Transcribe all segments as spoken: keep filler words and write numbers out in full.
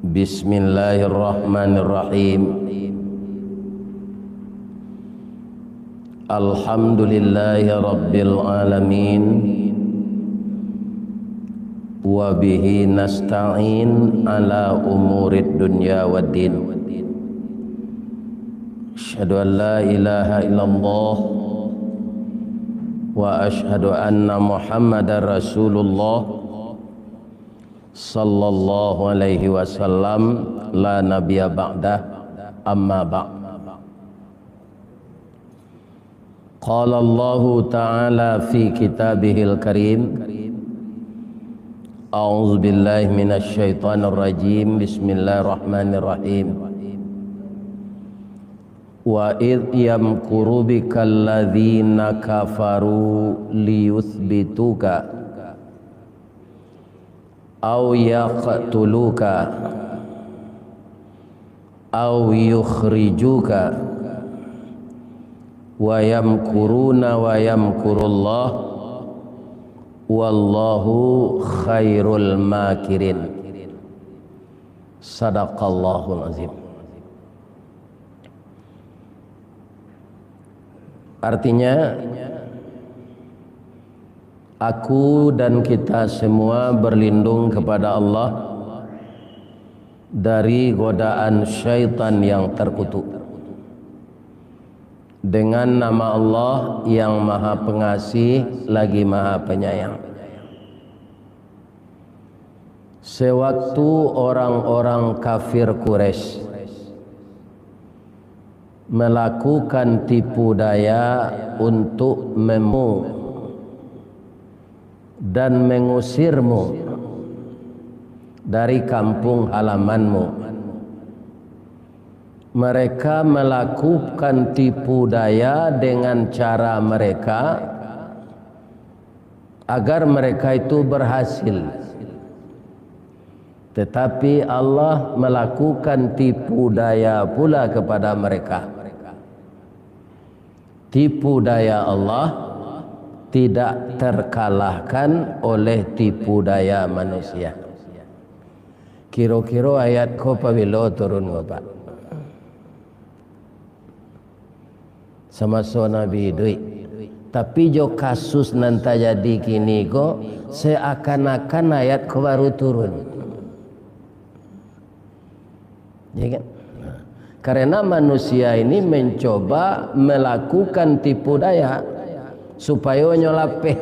Bismillahirrahmanirrahim. Alhamdulillahirabbil alamin. Wa bihi nasta'in ala umurid dunya waddin. Asyhadu an la ilaha illallah wa asyhadu anna Muhammadar Rasulullah sallallahu alaihi wasallam, la nabiyya ba'dah, amma ba'd. Qala Allahu ta'ala fi kitabihil karim, a'udzu billahi minasy syaithanir rajim, bismillahirrahmanirrahim. Wa idh yamkuru bikal ladzina kafaru liyutsbituka au yaqtuluka au yukhrijuka, wa yamkuruna wa yamkurullah, wallahu khairul makirin. Sadaqallahul azim. Artinya, aku dan kita semua berlindung kepada Allah dari godaan syaitan yang terkutuk, dengan nama Allah yang Maha Pengasih lagi Maha Penyayang. Sewaktu orang-orang kafir Quraisy melakukan tipu daya untuk memu dan mengusirmu dari kampung halamanmu, mereka melakukan tipu daya dengan cara mereka agar mereka itu berhasil. Tetapi Allah melakukan tipu daya pula kepada mereka. Tipu daya Allah tidak terkalahkan oleh tipu daya manusia. Kiro-kiro ayat ko pabilo turun ko, Pak? Samaso Nabi iduik. Tapi jo kasus nan tajadi kini ko, seakan-akan ayat ko baru turun. Ya kan? Nah, karena manusia ini mencoba melakukan tipu daya supayo nyo lapeh.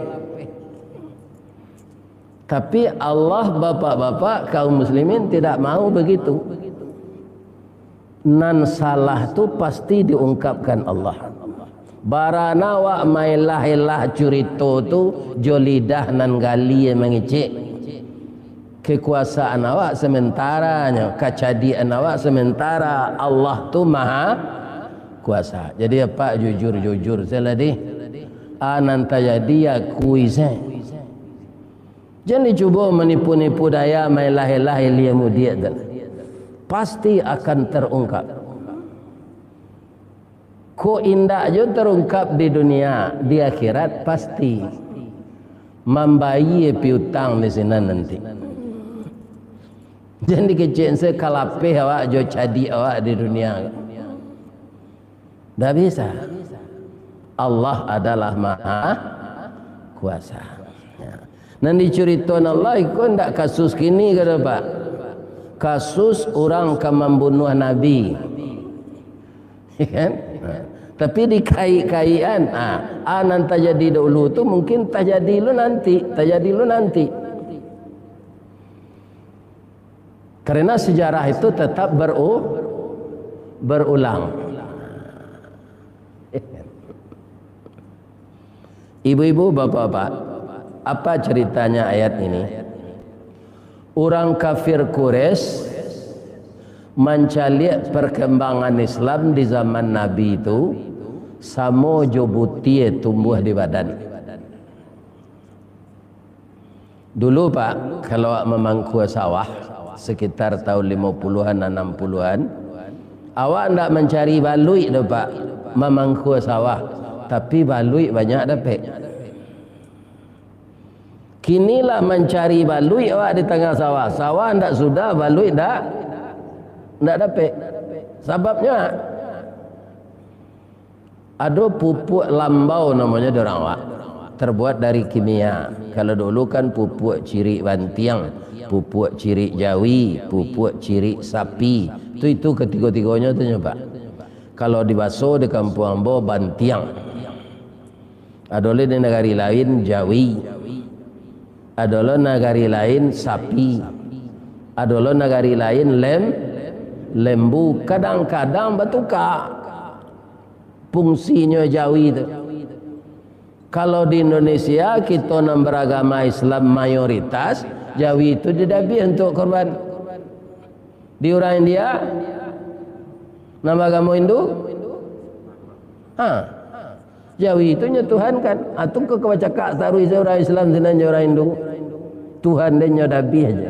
Tapi Allah, bapak-bapak, kaum muslimin tidak mau begitu. Nan salah tu pasti diungkapkan Allah. Bara nan awak maelah-elah curito tu jo lidah nan gali mangecek. Kekuasaan awak sementara nyo, kacadikan awak sementara, Allah tu Maha Kuasa. Jadi, apak jujur-jujur sajolah deh. A nan tajadi, akui se. Jan dicubo manipu-nipu daya, maelah-elah ilia mudiak tu. Pasti akan terungkap. Kok indak jo terungkap di dunia, di akhirat pasti mambayia piutang di sinan nanti. Jan dikecek se ka lapeh awak jo cadiak awak di dunia. Ndak bisa. Allah adalah Maha Kuasa. Ya. Nan dicuritoan Allah iko ndak kasus kini, kato, Pak. Kasus urang ka mambunuah Nabi. Ya kan? Nah, tapi dikait-kaitan, ah, ah, nan tajadi dahulu tu mungkin tajadi lu nanti, tajadi lu nanti. Karena sejarah itu tetap beru-, berulang. Ibu-ibu, bapak-bapak, apa ceritanya ayat ini? Urang kafir Quraisy mancaliak perkembangan Islam di zaman Nabi tu, samo jo butie tumbuah di badan. Dulu, Pak, kalau awak mamangkua sawah, sekitar tahun limo puluhan, anam puluhan, awak ndak mancari baluik doh, Pak, mamangkua sawah, tapi baluik banyak dapek. Kini lah mancari baluik awak di tangah sawah, sawah ndak sudah, baluik ndak Ndak dapek. Sababnyo, ado pupuak lambau namonyo di urang awak. Terbuat dari kimia. Kalau dulu kan pupuak cirik bantiang, pupuak cirik jawi, pupuak cirik sapi. Tu itu ketigo-tigonyo tu nyo, Pak. Kalau di baso di kampuang ambo bantiang. Ado lo di nagari lain jawi. Ado lo nagari lain sapi. Ado lo nagari lain lem-, lembu. Kadang-kadang batuka fungsinyo jawi tu. Kalau di Indonesia, kito nan beragama Islam mayoritas, jawi tu didabiah untuak korban. Di urang India, nan bagamo Hindu, ha, jawi tu nyo Tuhan kan. Ha, tu ka bacakak taruih se urang Islam sinan jo urang Hindu. Tuhan den nyo dabiah je.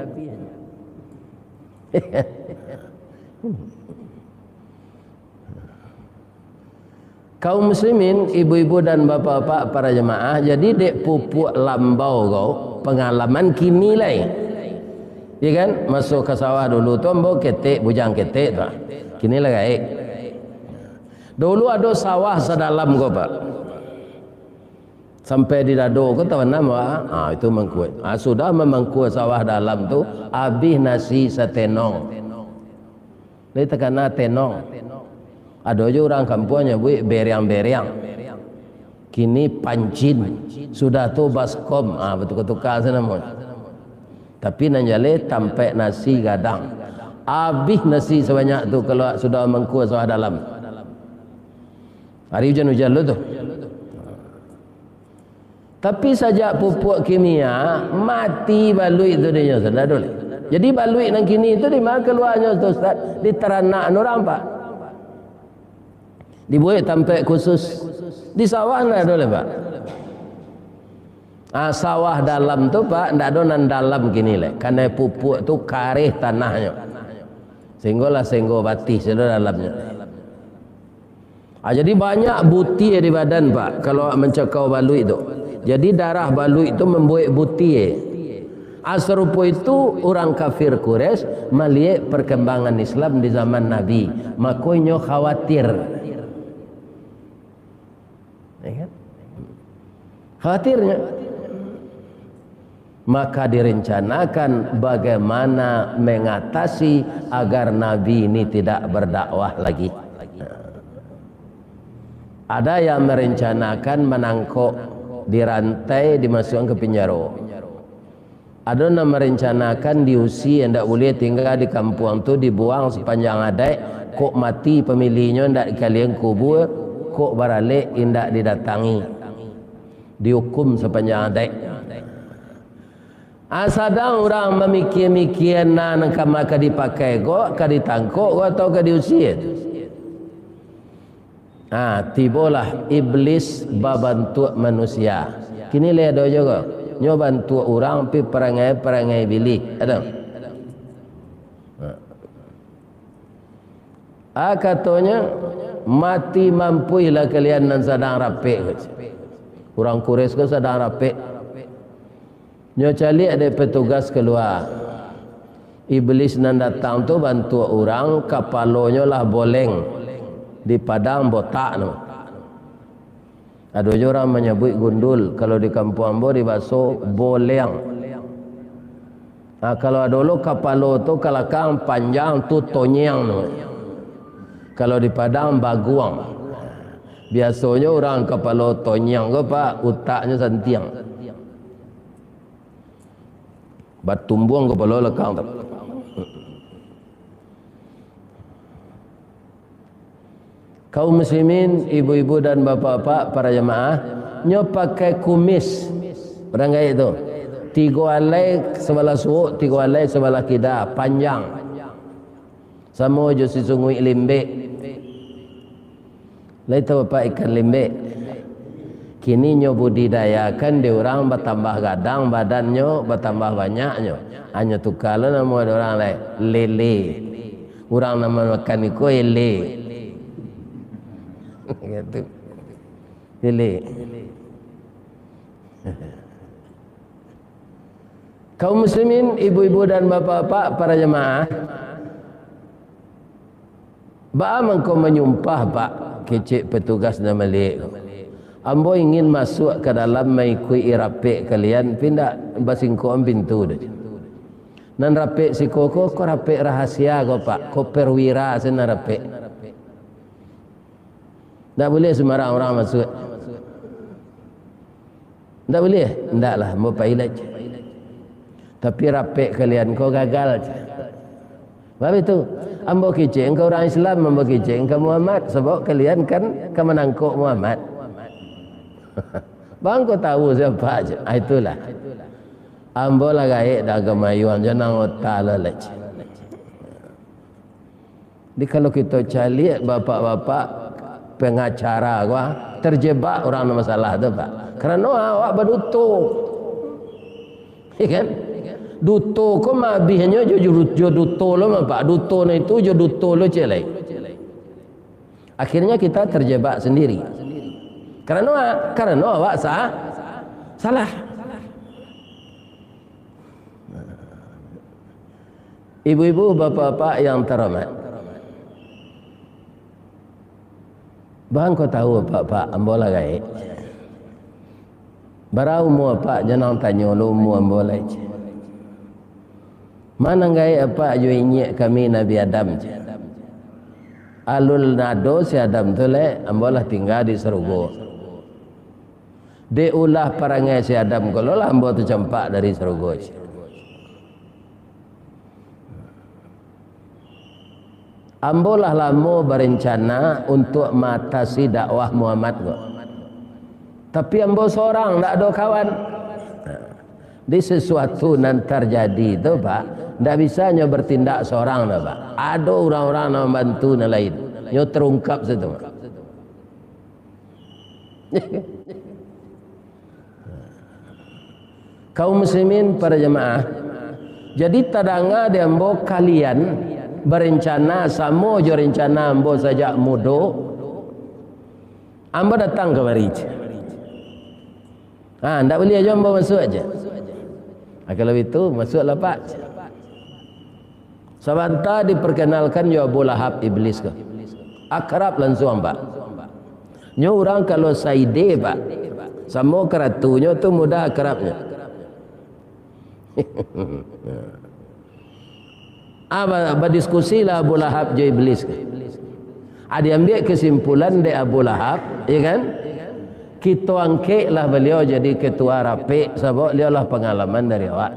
Kaum muslimin, ibu-ibu dan bapak-bapak para jamaah, jadi dek pupuak lambau ko, pangalaman kini lai. Ya kan? Masuak ka sawah dulu tu ambo ketek, bujang ketek tu. Kini lah gaek. Dulu ado sawah sadalam ko, Pak. Sampai di dado ko tabanam, Pak. Ah, itu mangkuak. Ah, sudah mamangkuak sawah dalam tu, abih nasi satenong. Lai takana tenong. Ado jo urang kampuang nyabuik bereang-bereang. Kini pancin. Sudah tu baskom. Ah, batuka-tuka se namonyo. Tapi nan jaleh tampek nasi gadang. Abih nasi sabanyak tu kalau sudah mangkuak sawah dalam. Hari ujan-ujan lo tu. Tapi sajak pupuak kimia, mati baluik tu dinyo, sudah tu. Jadi baluik nan kini tu di ma kaluanyo tu, Ustaz? Di taranak urang, Pak. Dibuek tampek khusus. Di sawah ndak ado lai, Pak. Ah, sawah dalam tu, Pak, ndak ado nan dalam kini lai. Kanai pupuak tu kareh tanahnyo. Sehinggolah sehinggo batih sajo dalamnyo. Ah, jadi banyak butie di badan, Pak, kalau awak mancakau baluik tu. Jadi darah baluik tu mambuek butie. Ah, sarupo itu urang kafir Quraisy maliek parkambangan Islam di zaman Nabi, mako inyo khawatir. Ya kan? Khawatirnyo. Maka direncanakan bagaimana mengatasi agar Nabi ini tidak berdakwah lagi. Ada yang merencanakan manangkok, dirantai, dimasukkan ke penjara. Ado nan marencanakan diusie, indak buliah tingga di kampuang tu, dibuang sapanjang adaik, kok mati pamilihnyo indak dikalian kubua, kok baralek indak didatangi. Diukum sapanjang adaik. Ah, sadang urang mamikia-mikia nan ka, ma ka dipakai ko, ka ditangkok ko, atau ka diusie. Ha, tibolah iblis babantuak manusia. Kini lai ado juo ko. Nyo bantuak urang, tapi parangai-parangai ibilih. Ado. Ha. Ah, katonyo, "Mati mampuihlah kalian nan sadang rapek," kato. Urang Quraisy ko sadang rapek. Nyo caliak dek petugas kalua. Iblis nan datang tu bantuak urang, kapalonyo lah boleng, di Padang botak tu. Ado juo urang manyabuik gundul, kalau di kampuang ambo dibaso boleng. Nah, kalau ado lo kapalo tu kalakang panjang tu tonyang tu. Kalau di Padang baguang. Biasonyo urang kapalo tonyang ko, Pak, utaknyo santiang. Batumbuang kapalo lakang tu. Kaum muslimin, ibu-ibu dan bapak-bapak, para jamaah, nyo pakai kumis. Urang gaek tu. Tigo alai sabalah suok, tigo alai sabalah kida, panjang. Samo jo sisunguik limbek. Lai tau apak ikan limbek? Kini nyo budidayakan dek urang, batambah gadang badannyo, batambah banyaknyo. Hanyo tuka lo namo dek urang lai, lele. Urang nan makan iko ele. Gitu. Lele. Kaum muslimin, ibu-ibu dan bapak-bapak, para jamaah, "Baa mangko manyumpah, Pak?" kecek petugas nan maliek ko. "Ambo ingin masuak ka dalam maikuik rapek kalian, tapi ndak basingkokan pintu doh. Nan rapek siko ko, ko rapek rahasia ko, Pak. Ko perwira se nan rapek. Ndak buliah sumbarang urang masuak." "Ndak buliah?" "Ndaklah, ambo pai lai." "Tapi rapek kalian ko gagal." "Baa baitu?" "Ambo kecek ka urang Islam, ambo kecek ka Muhammad, sabab kalian kan ka manangkok Muhammad." "Baa ngko tahu siapa?" cek. "Ah, itulah. Ambo lah gaek dah ka mayuang, jangan ota lo lai." Jadi, kalau kito caliak bapak-bapak pengacara ko, ah, terjebak urang nan masalah tu, Pak. Karano awak baduto. Ya kan? Duto ko mabihnyo jo, jo, jo duto lo, Pak. Duto nan itu jo duto lo ciek lai. Akhirnya kita terjebak sendiri. Karano, karano awak sa-, salah. Ibu-ibu, bapak-bapak yang terhormat, baa ngko tahu, Pak, Pak, ambo lah gaek. Bara umua Apak, janang tanyo lo umua ambo lai. Ma nan gaek Apak jo inyiak kami Nabi Adam, cek. Alun ado si Adam tu lai, ambo lah tingga di sarugo. Dek ulah parangai si Adam ko lo lah ambo tacampak dari sarugo, cek. Ambo lah lamo barencana untuak maatasi dakwah Muhammad ko. Tapi ambo sorang, ndak ado kawan. Di sesuatu nan tarjadi tu, Pak, ndak bisa nyo bertindak sorang doh, Pak. Ado urang-urang nan mambantu nan lain. Nyo terungkap situ, Pak. Kaum muslimin, para jamaah, jadi tadanga di ambo kalian barencana samo jo rencana ambo sajak mudo, ambo datang kamari. Ha, ndak buliah jo ambo masuak, cek. Ha, kalau itu, masuaklah, Pak. Sabanta diperkenalkan jo Abu Lahab, iblis ko. Akrab lansuang, Pak. Nyo urang kalau saide, Pak, samo karatunyo tu mudah akrabnyo. Ah, ba-, badiskusilah Abu Lahab jo iblis ko. Ah, diambiak kesimpulan dek Abu Lahab, ya kan? Kito angkeklah baliau jadi ketua rapek, sabab baliau lah pangalaman dari awak.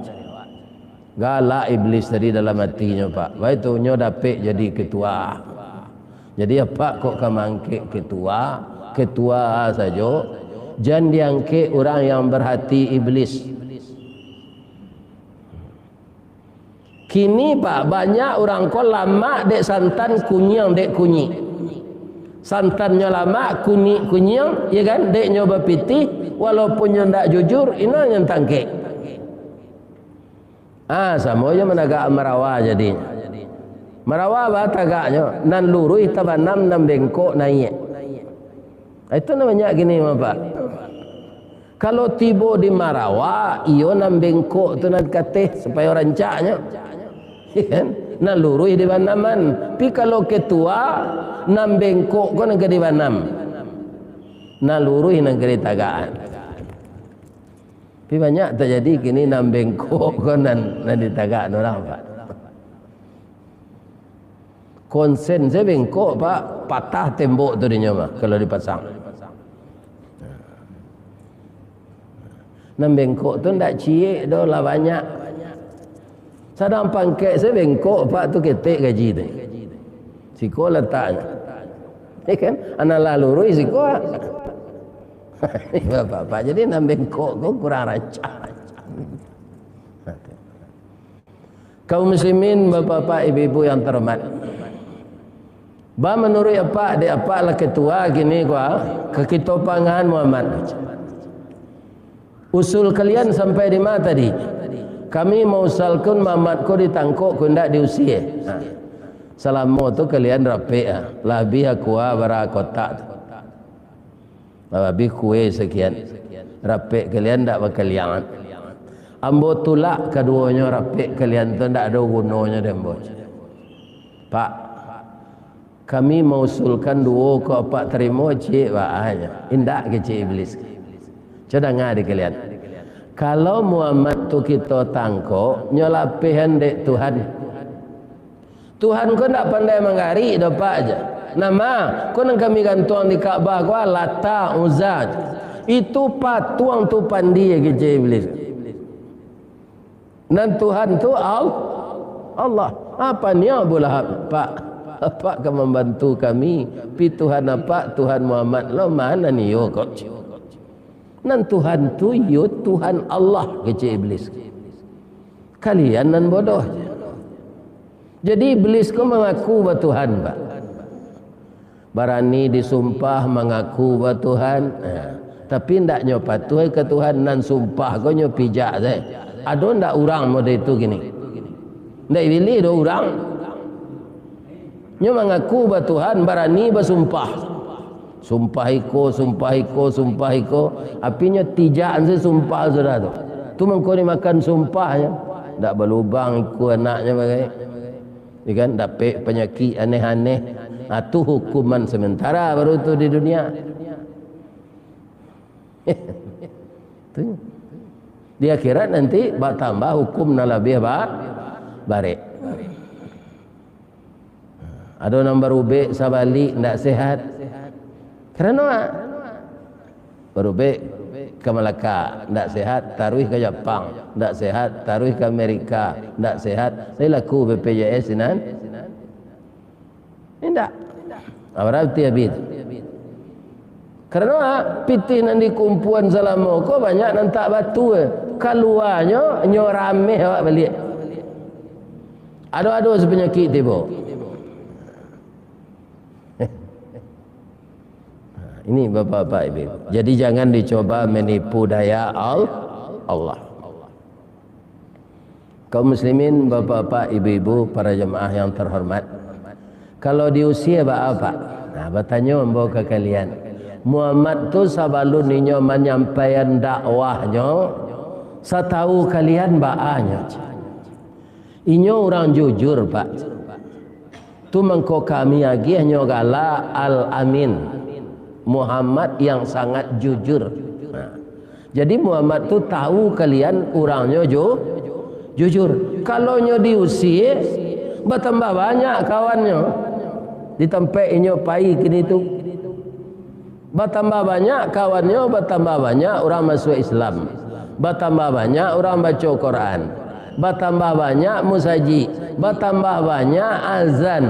Galak iblis tadi dalam atinyo, Pak. Baitu nyo dapek jadi ketua. Jadi, Apak kok ka maangkek ketua, ketua sajo. Jan diangkek urang yang berhati iblis. Kini, Pak, banyak urang ko lamak dek santan, kunyiang dek kunyik. Santannyo lamak, kunyik kunyiang, ya kan? Dek nyo bapitih, walaupun nyo ndak jujur, ino nan tangkek. Ah, samo jo managak marawa jadi. Marawa ba tagaknyo, nan luruih tabanam, nan bengkok naiak. Itu nan banyak kini, Pak. Kalau tibo di marawa, iyo nan bengkok tu nan kateh supayo rancaknyo. Kan? Nan luruih dibanaman. Tapi kalau ketua, nan bengkok ko nan ka dibanam. Nan luruih nan ka ditagakan. Tapi banyak tajadi kini nan bengkok ko nan, nan ditagak urang, Pak. Konsen se bengkok, Pak, patah tembok tu dinyo mah kalau dipasang. Nan bengkok tu ndak ciek doh, lah banyak. Sadang pangkek se bengkok, Pak, tu ketek gaji tu. Siko lataknyo. Ya kan? Anak lah luruih siko. Bapak-bapak, jadi nan bengkok ko kurang rancak. Kaum muslimin, bapak-bapak, ibu-ibu yang terhormat. Ba manuruik Apak, dek Apak lah ketua kini ko, ah, ka kito pangahan Muhammad. Usul kalian sampai di ma tadi? Kami mausalkan Muhammad ko ditangkok, ko indak diusie. Ha. Salamo tu kalian rapek, ah. Lah abih kua bara kotak tu. Lah abih kue sakian. Rapek kalian ndak bakaliangan. Ambo tulak kaduonyo, rapek kalian tu ndak ado gunonyo dek ambo. Pak, Kami mausulkan duo ko apak tarimo, ciek baa nyo. Indak, kecek Iblis. Cubo danga dek kalian. Kalau Muhammad tu kito tangkok, nyo lapehan dek Tuhan. Tuhan ko ndak pandai manggarik doh, Pak, ja. Nama? Ko nan kami gantuang di Ka'bah ko, Lata, Uzza. Itu patuang tu pandie, kecek Iblis. Nan Tuhan tu Al-, Allah. Apa nia Abu Lahab? Pak, apak ka mambantu kami, pi Tuhan apak, Tuhan Muhammad lo, ma nan iyo ko? Nan Tuhan tu iyo Tuhan Allah, kecek Iblis. Kalian nan bodoh. Jadi Iblis ko mangaku batuhan, Pak. Barani disumpah mangaku batuhan, ha. Tapi ndak nyo patuah ka Tuhan, nan sumpah ko nyo pijak sae. Ado ndak urang model itu kini? Ndak pilih doh urang. Nyo mangaku batuhan, barani basumpah. Sumpah iko, sumpah iko, sumpah iko. Api nyo tijak sae sumpah sudah tu. Tu mangko dimakan sumpahnyo. Ndak balubang iko anaknyo bagai. Ya kan, dapek panyakik aneh-aneh. Ah, tu hukuman sementara baru tu di dunia. Tu. Di akhirat nanti batambah hukum nan labiah ba-, barek. Ado nan barubek sabalik, ndak sehat. Karano a? Barubek ka Malaka, ndak sehat, taruih ka Japang, ndak sehat, taruih ka Amerika, ndak sehat, lai laku B P J S sinan? Indak. Ah, barati abih tu. Karano a? Pitih nan dikumpuan salamo ko banyak nan tak batua. Kaluanyo, nyo rameh awak baliak. Ado-ado sapanyakik tibo. Ini bapak-bapak, ibu-ibu. Jadi jangan dicoba menipu daya Al-, Allah. Kaum muslimin, bapak-bapak, ibu-ibu, para jemaah yang terhormat. Kalau diusia baa, Pak? Nah, batanyo ambo ka kalian. Muhammad tu sabalun inyo manyampaian dakwahnyo, satau kalian baa nyo? Inyo urang jujur, Pak. Tu mangko kami agiah nyo gala Al-Amin. Muhammad yang sangat jujur. Nah, jadi Muhammad tu tau kalian urangnyo ju-, jujur. Kalau nyo diusie, batambah banyak kawannyo di tampek inyo pai kini tu. Batambah banyak kawannyo, batambah banyak urang masuak Islam. Batambah banyak urang baco Quran. Batambah banyak musajik. Batambah banyak azan.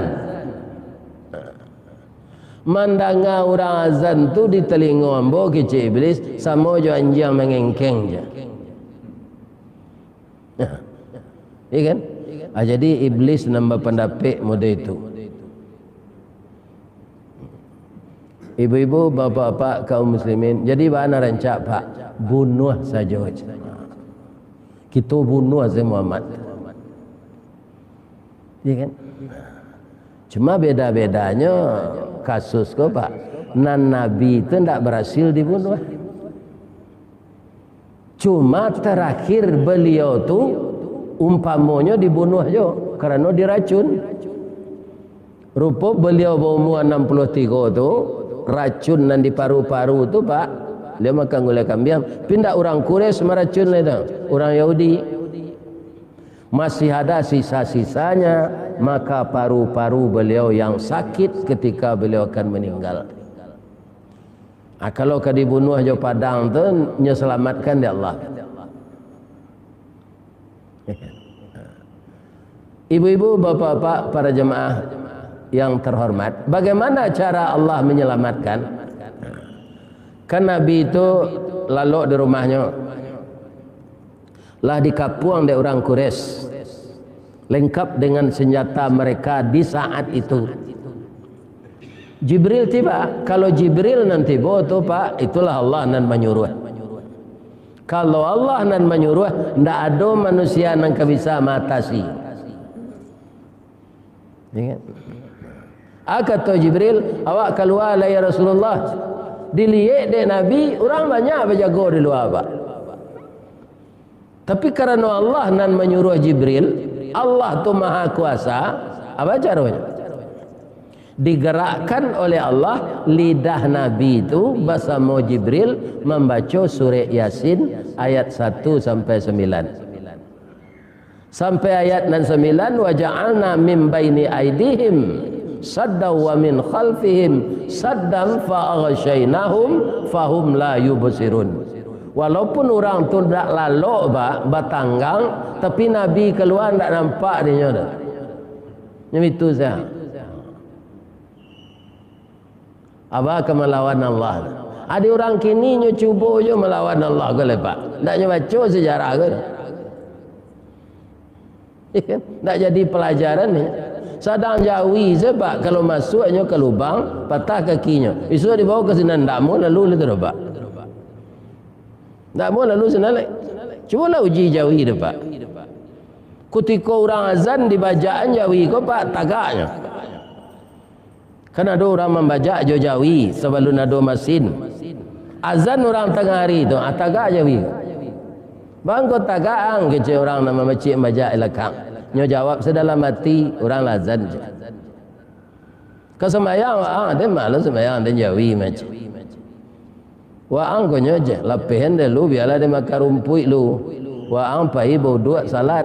Mandanga urang azan tu di talingo ambo, kecek Iblis, samo jo anjiang mangengkeng ja. Iya kan? Ah, jadi Iblis nan bapandapek model itu. Ibu-ibu, bapak-bapak, kaum muslimin, jadi baa nan rancak, Pak? Bunuah sajo. Kito bunuah sajo Muhammad. Iya kan? Cuma beda-bedanyo kasus ko, Pak. Nan Nabi tu ndak barasil dibunuah. Cuma tarakhir baliau tu umpamonyo dibunuah jo, karano diracun. Rupo baliau baumua anam puluah tigo tu, racun nan di paru-paru tu, Pak, baliau makan gulai kambiang. Pindah urang Quraisy maracun lai tu, urang Yahudi. Masih ada sisa-sisanya, maka paru-paru baliau yang sakit ketika baliau akan meninggal. Ah, kalau ka dibunuah jo padang tu, nyo salamatkan dek Allah. Ibu-ibu, bapak-bapak, para jemaah yang terhormat, bagaimana cara Allah menyelamatkan? Kan Nabi itu lalok di rumahnyo, lah dikapuang dek urang Quraisy, lengkap dengan senjata mereka di saat itu. Jibril tiba. Kalau Jibril nan tibo tu, Pak, itulah Allah nan manyuruah. Kalau Allah nan manyuruah, ndak ado manusia nan ka bisa maatasi. Ingat. Ah, kato Jibril, "Awak kalua lah, ya Rasulullah." Diliek dek Nabi, urang banyak bajago di lua, Pak. Tapi karano Allah nan manyuruah Jibril, Allah tu Maha Kuasa, apa caronyo? Digerakkan oleh Allah lidah Nabi tu basamo Jibril mambaco surek Yasin ayat satu sampai sambilan. Sampai ayat nan sambilan, "Wa ja'alna min baini aidihim saddan wa min khalfihim saddan fa aghsyainahum fahum la yubsirun." Walaupun urang tu dak lalok ba-, batanggang, tapi Nabi kalua dak nampak dinyo tu. Nyo itu sajo. Aba ka malawan Allah. Ado urang kini nyo cubo jo malawan Allah ko lai, Pak. Ndak nyo baco sejarah ko. Ndak jadi pelajaran ni. Sadang jawi sajo, Pak, kalau masuak nyo ka lubang, patah kakinyo. Isuak dibawa ka sinan, ndak amuah lalu lai tu, Pak. Ndak amuah lalu sinan lai. Cubolah uji jawi tu, Pak. Kutiko urang azan dibajakan jawi ko, Pak, tagaknyo. Kan ado urang mambajak jo jawi sabalun ado masin. Azan urang tangah ari tu, ah, tagak jawi. Bangko tagak ang, kecek urang nan mamacik mambajak di lakang. Nyo jawab sadalam ati, urang lah azan. Ka sambayang, waang, den malu sambayang, den jawi macam. Waang ko nyo je, lapehan deh lu, bialah den makan rumpuik lu. Waang pai bauduak salat.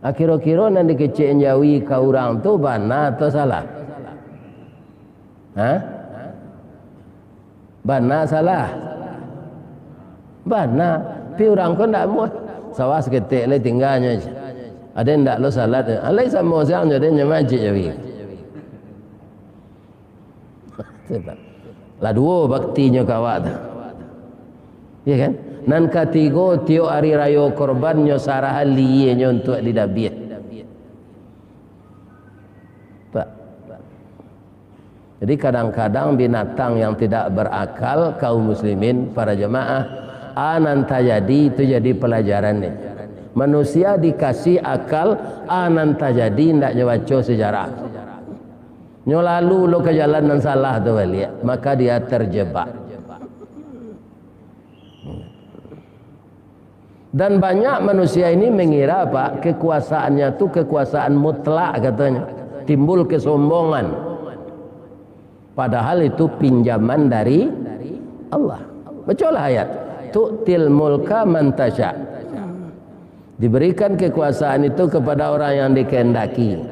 Ah, kiro-kiro nan dikecek jawi ka urang tu bana atau salah? Ha? Bana salah? Bana. Tapi urang ko ndak amuah. Sawah saketek lai tingganyo. Ado ndak lo salat? Alai samo siang jo den nyo majik jawi. Lah duo baktinyo ka awak tu. Ya kan? Nan katigo, tiok ari rayo korban nyo sarah alienyo untuak didabiah. Pak. Jadi kadang-kadang binatang yang tidak berakal, kaum muslimin, para jemaah, a nan tajadi itu jadi pelajaran ni. Manusia dikasih akal, a nan tajadi ndak nyo baco sejarah. Nyo lalu lo ka jalan nan salah tu baliak, maka dia terjebak. Dan banyak manusia ini mengira, Pak, kekuasaannya tu kekuasaan mutlak, katanya. Timbul kesombongan. Padahal itu pinjaman dari Allah. Bacalah ayat. "Tu'til mulka man tasya." Diberikan kekuasaan itu kepada orang yang dikehendaki.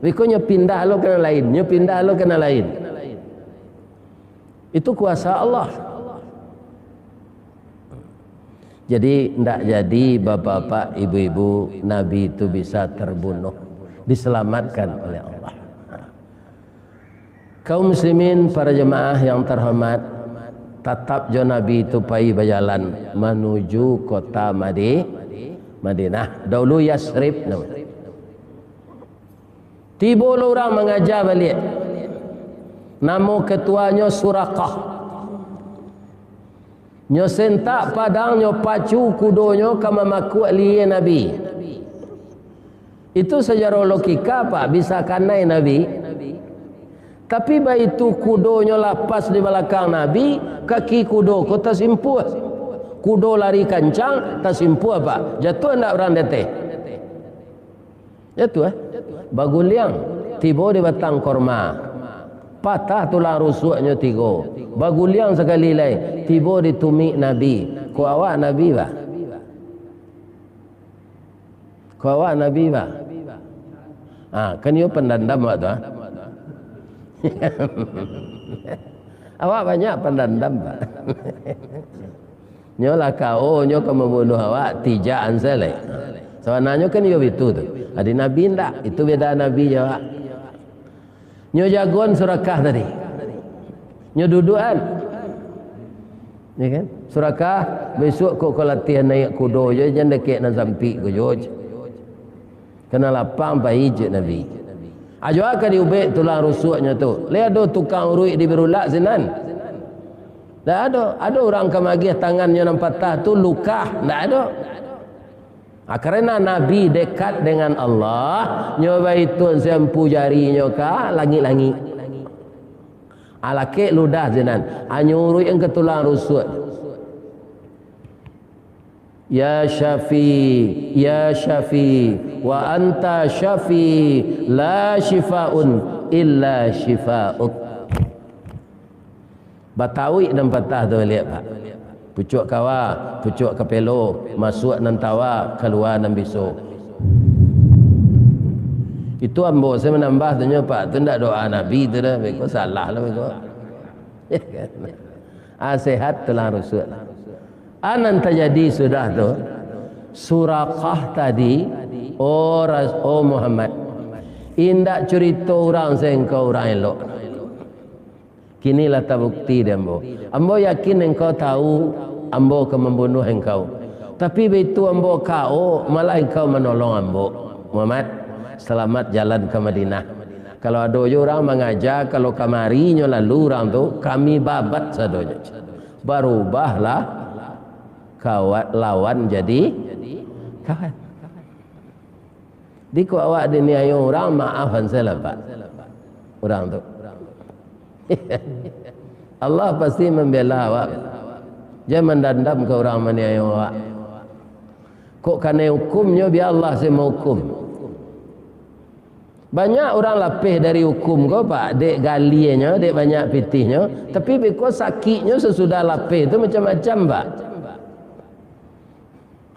Tapi ko nyo pindah lo ka nan lain, nyo pindah lo ka nan lain. Itu kuasa Allah. Jadi, ndak jadi, bapak-bapak, ibu-ibu, Nabi itu bisa terbunuh, diselamatkan oleh Allah. Kaum muslimin, para jemaah yang terhormat, tatap jo Nabi itu pai bajalan manuju kota Madi-, Madinah. Dahulu Yasrib namanya. Tibo lo urang mangaja baliak. Namo ketuanyo Surakah. Nyo sentak padang, nyo pacu kudonyo ka mamakuak lihia Nabi. Itu sacara logika, Pak, bisa kanai Nabi. Tapi baitu kudonyo lapas di balakang Nabi, kaki kudo ko tasimpuah. Kudo lari kancang, tasimpuah, Pak. Jatuah ndak urang di ateh? Jatuah, eh? Baguliang, tibo di batang korma. Patah tulang rusuaknyo tigo. Baguliang sakali lai, tibo di tumik Nabi. Ko awak Nabi, bah? Ko awak Nabi, bah? Ah, kan iyo pandandam awak tu, ah. Awak banyak pandandam, bah. Nyo lah kao, nyo ka mambunuah awak, tijak ansai lai. Sabananyo kan iyo bitu tu. Adi Nabi ndak, itu beda Nabi jo awak. Nyo jagoan Surakah tadi. Nyo duduakan. Ya kan? Surakah, bisuak kok kau latihan naiak kudo je, jan dakek nan sampik ko jo. Kana lapang pai cek Nabi. Ajo ka diubek tulang rusuaknyo tu. Lai ado tukang uruik di Berulak sinan? Ndak ado. Ado urang ka magiah tangannyo nan patah tu lukah? Ndak ado. Ah, karena Nabi dekat dengan Allah, nyo baitun sampu jarinyo ka langik-langik. Ah, lakek ludah sinan. Ah, nyo uruik ka tulang rusuak. Ya Syafi, ya Syafi, wa anta Syafi, la syifaun illa syifa'uk. Batauik nan patah tu liak, Pak. Pucuak kawa, pucuak kapelo, masuak nan tawa, kalua nan biso. Itu ambo se manambah tu nyo, Pak. Tu ndak doa Nabi tu dah. Beko salah lah beko. Ah, sehat tulang rusuk. Ah, nan tajadi sudah tu, Suraqah tadi, "Oh Ras-, oh Muhammad, indak curito urang se engkau urang elok. Kini lah tabukti di ambo. Ambo yakin engkau tahu ambo ka mambunuah engkau. Tapi baitu ambo K O, malah engkau manolong ambo. Muhammad, salamat jalan ka Madinah. Kalau ado jo urang mangaja, kalau kamari nyo lalu urang tu, kami babat sadonyo." Barubahlah kawat lawan jadi kawan. Di ko awak diniayo urang, maafan sajo lah, Pak. Urang tu. Allah pasti mambela awak. Jan mandandam ka urang maniayo awak. Kok kanai hukumnyo, biar Allah se mahukum. Banyak urang lapeh dari hukum ko, Pak, dek galienyo, dek banyak pitihnyo, tapi beko sakiknyo sasudah lapeh tu macam-macam, Pak.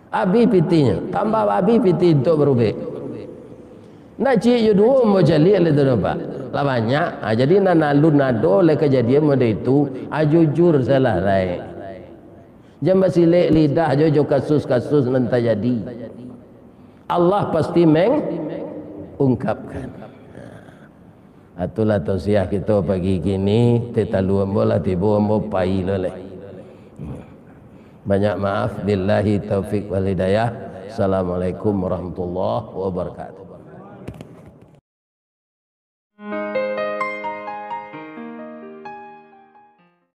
Abih pitihnyo, tambah abih pitih untuak barubek. Ndak ciek jo duo ambo caliak lai tu doh, Pak. Lah banyak. Ha, jadi nan alun ado lai kajadian model itu, ha, jujur salah lai. Jan basilek lidah jo, jo kasus-kasus nan tajadi. Allah pasti mengungkapkan. Itulah tausiah kito pagi kini, teh talu ambo lah tibo, ambo pai lo lai. Banyak maaf, billahi taufik wal hidayah. Assalamualaikum warahmatullahi wabarakatuh.